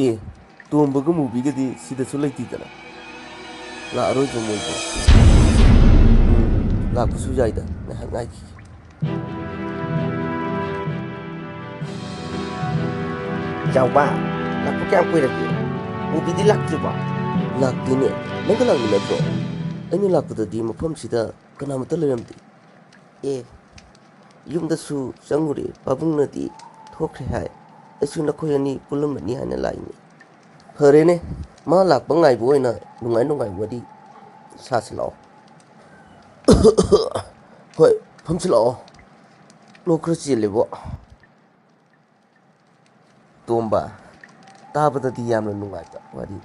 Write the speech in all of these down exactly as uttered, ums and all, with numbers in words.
ꯑꯦ, ꯇꯣꯝꯕꯒ ꯃꯨꯕꯤꯒꯗꯤ ꯁꯤꯗꯁꯨ ꯂꯩꯇꯦꯗꯅ꯫ ꯂꯥꯛꯑꯔꯣꯏꯗ꯭ꯔꯣ ꯃꯣꯏꯕꯨ? ꯎꯝ, ꯂꯥꯛꯄꯁꯨ ꯌꯥꯏꯗ, ꯉꯥꯏꯍꯥꯛ ꯉꯥꯏꯈꯤꯒꯦ꯫ ꯆꯥꯎꯕ, ꯂꯥꯛꯄ ꯀꯌꯥꯝ ꯀꯨꯏꯔꯒꯦ? ꯃꯨꯕꯤꯗꯤ ꯂꯥꯛꯇ꯭ꯔꯤꯕꯣ? ꯂꯥꯛꯇꯦꯅꯦ꯫ ꯅꯪꯒ ꯂꯥꯛꯃꯤꯟꯅꯗ꯭ꯔꯣ? ꯑꯩꯅ ꯂꯥꯛꯄꯗꯗꯤ ꯃꯐꯝꯁꯤꯗ ꯀꯅꯥꯃꯠꯇ ꯂꯩꯔꯝꯗꯦ꯫ ꯑꯦ, ꯌꯨꯝꯗꯁꯨ ꯆꯪꯉꯨꯔꯦ, ꯄꯥꯕꯨꯡꯅꯗꯤ ꯊꯣꯛꯈ꯭ꯔꯦ ꯍꯥꯏ꯫ ꯑꯩꯁꯨ ꯅꯈꯣꯏ ꯑꯅꯤ ꯄꯨꯜꯂꯝꯃꯅꯤ ꯍꯥꯏꯅ ꯂꯥꯛꯏꯅꯦ꯫ ꯐꯔꯦꯅꯦ, ꯃꯥ ꯂꯥꯛꯄ ꯉꯥꯏꯕ ꯑꯣꯏꯅ ꯅꯨꯡꯉꯥꯏ ꯅꯨꯡꯉꯥꯏ ꯋꯥꯔꯤ ꯁꯥꯁꯤ ꯂꯥꯛꯑꯣ꯫ ꯍꯣꯏ, ꯐꯝꯁꯤ ꯂꯥꯛꯑꯣ꯫ ꯅꯣꯛ ꯈꯔ ꯆꯦꯜꯂꯦꯕꯣ꯫ ꯇꯣꯝꯕ, ꯇꯥꯕꯗꯗꯤ ꯌꯥꯝꯅ ꯅꯨꯡꯉꯥꯏꯕ ꯋꯥꯔꯤ,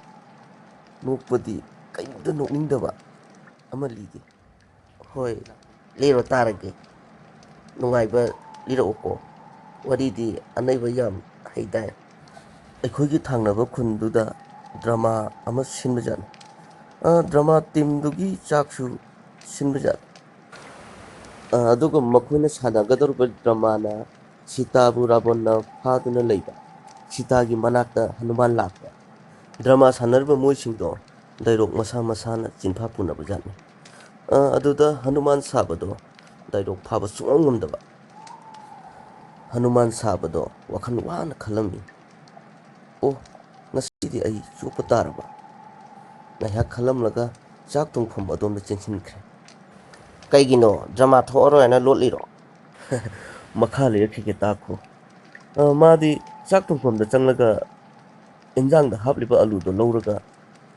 ꯅꯣꯛꯄꯗꯤ ꯀꯩꯝꯇ ꯅꯣꯛꯅꯤꯡꯗꯕ ꯑꯃ ꯂꯤꯒꯦ꯫ ꯍꯣꯏ, ꯂꯤꯔꯣ ꯇꯥꯔꯒꯦ꯫ ꯅꯨꯡꯉꯥꯏꯕ ꯂꯤꯔꯛꯎꯀꯣ꯫ ꯋꯥꯔꯤꯗꯤ ꯑꯅꯩꯕ ꯌꯥꯝ ꯍꯩꯗꯥꯏ꯫ ꯑꯩꯈꯣꯏꯒꯤ ꯊꯪꯅꯕ ꯈꯨꯟꯗꯨꯗ ꯗ꯭ꯔꯃꯥ ꯑꯃ ꯁꯤꯟꯕꯖꯥꯠꯅꯤ꯫ ꯑ, ꯗ꯭ꯔꯃꯥ ꯇꯤꯝꯗꯨꯒꯤ ꯆꯥꯛꯁꯨ ꯁꯤꯟꯕꯖꯥꯠꯅꯤ꯫ ꯑ, ꯑꯗꯨꯒ ꯃꯈꯣꯏꯅ ꯁꯥꯟꯅꯒꯗꯧꯔꯤꯕ ꯗ꯭ꯔꯃꯥꯅ ꯁꯤꯇꯥꯕꯨ ꯔꯥꯕꯟꯅ ꯐꯥꯗꯨꯅ ꯂꯩꯕ, ꯁꯤꯇꯥꯒꯤ ꯃꯅꯥꯛꯇ ꯍꯅꯨꯃꯥꯟ ꯂꯥꯛꯄ꯫ ꯗ꯭ꯔꯃꯥ ꯁꯥꯟꯅꯔꯤꯕ ꯃꯣꯏꯁꯤꯡꯗꯣ ꯗꯥꯏꯂꯣꯛ ꯃꯁꯥ ꯃꯁꯥꯅ ꯆꯤꯟꯐꯥ ꯄꯨꯅꯕ ꯖꯥꯠꯅꯤ꯫ ꯑ, ꯑꯗꯨꯗ ꯍꯅꯨꯃꯥꯟ ꯁꯥꯕꯗꯣ ꯗꯥꯏꯂꯣꯛ ꯐꯥꯕ ꯁꯨꯡꯉꯝ ꯉꯝꯗꯕ꯫ ꯍꯅꯨꯃꯥꯟ ꯁꯥꯕꯗꯣ ꯋꯥꯈꯜ ꯋꯥꯅ ꯈꯜꯂꯝꯃꯤ꯫ "ꯑꯣ, ꯉꯁꯤꯗꯤ ꯑꯩ ꯆꯣꯞꯄ ꯇꯥꯔꯕ?" ꯉꯥꯏꯍꯥꯛ ꯈꯜꯂꯝꯂꯒ ꯆꯥꯛ ꯊꯣꯡꯐꯝ ꯑꯗꯣꯝꯗ ꯆꯦꯟꯁꯤꯟꯈ꯭ꯔꯦ꯫ "ꯀꯩꯒꯤꯅꯣ, ꯗ꯭ꯔꯃꯥ ꯊꯣꯛꯑꯔꯣꯏꯅ ꯂꯣꯠꯂꯤꯔꯣ?" "ꯃꯈꯥ ꯂꯤꯔꯛꯈꯤꯒꯦ ꯇꯥꯈꯣ꯫" ꯑ, ꯃꯥꯗꯤ ꯆꯥꯛ ꯊꯣꯡꯐꯝꯗ ꯆꯪꯂꯒ ꯏꯟꯖꯥꯡꯗ ꯍꯥꯞꯂꯤꯕ ꯑꯂꯨꯗꯣ ꯂꯧꯔꯒ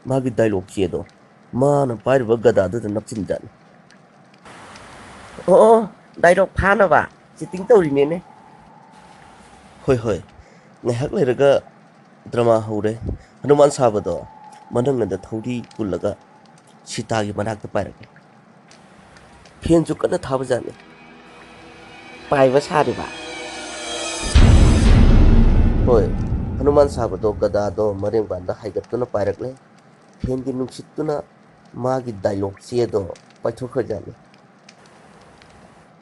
ꯃꯥꯒꯤ ꯗꯥꯏꯂꯣꯛ ꯆꯦꯗꯣ ꯃꯥꯅ ꯄꯥꯏꯔꯤꯕ ꯒꯗꯥꯗꯨꯗ ꯅꯞꯆꯤꯟꯖꯥꯠꯅꯤ꯫ "ꯑꯣ, ꯑꯣ, ꯗꯥꯏꯂꯣꯛ ꯐꯥꯅꯕ ꯆꯤꯇꯤꯡ ꯇꯧꯔꯤꯅꯦꯅꯦ꯫" ꯍꯣꯏ, ꯍꯣꯏ꯫ ꯉꯥꯏꯍꯥꯛ ꯂꯩꯔꯒ ꯗ꯭ꯔꯃꯥ ꯍꯧꯔꯦ꯫ ꯍꯅꯨꯃꯥꯟ ꯁꯥꯕꯗꯣ ꯃꯅꯪꯒꯟꯗ ꯊꯧꯔꯤ ꯄꯨꯜꯂꯒ ꯁꯤꯇꯥꯒꯤ ꯃꯅꯥꯛꯇ ꯄꯥꯏꯔꯛꯂꯦ꯫ ꯐꯦꯟꯁꯨ ꯀꯟꯅ ꯊꯥꯕꯖꯥꯠꯅꯤ꯫ ꯄꯥꯏꯕ ꯁꯥꯔꯤꯕ? ꯍꯣꯏ, ꯍꯅꯨꯃꯥꯟ ꯁꯥꯕꯗꯣ ꯒꯗꯥꯗꯣ ꯃꯔꯦꯡꯕꯥꯟꯗ ꯍꯥꯏꯒꯠꯇꯨꯅ ꯄꯥꯏꯔꯛꯂꯦ꯫ ꯐꯦꯟꯒꯤ ꯅꯨꯡꯁꯤꯠꯇꯨꯅ ꯃꯥꯒꯤ ꯗꯥꯏꯂꯣꯛ ꯆꯦꯗꯣ ꯄꯥꯏꯊꯣꯛꯈ꯭ꯔꯖꯥꯠꯅꯤ꯫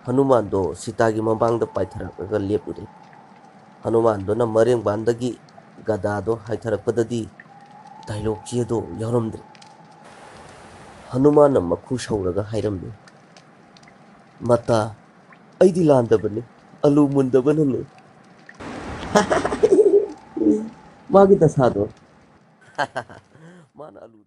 ꯍꯅꯨꯃꯥꯟꯗꯣ ꯁꯤꯇꯥꯒꯤ ꯃꯃꯥꯡꯗ ꯄꯥꯏꯊꯔꯛꯂꯒ ꯂꯦꯞꯂꯨꯔꯦ꯫ ꯍꯅꯨꯃꯥꯟꯗꯨꯅ ꯃꯔꯦꯡꯕꯥꯟꯗꯒꯤ ꯒꯗꯥꯗꯣ ꯍꯥꯏꯊꯔꯛꯄꯗꯗꯤ ꯗꯥꯏꯂꯣꯛ ꯆꯦꯗꯣ ꯌꯥꯎꯔꯝꯗ꯭ꯔꯦ꯫ ꯍꯅꯨꯃꯥꯟꯅ ꯃꯈꯨ ꯁꯧꯔꯒ ꯍꯥꯏꯔꯝꯃꯤ, "ꯃꯇꯥ, ꯑꯩꯗꯤ ꯂꯥꯟꯗꯕꯅꯤ, ꯑꯂꯨ ꯃꯨꯟꯗꯕꯅꯅꯤ꯫" ꯃꯥꯒꯤ ꯗꯁꯥꯗꯣ꯫ ꯃꯥꯅ ꯑꯂꯨ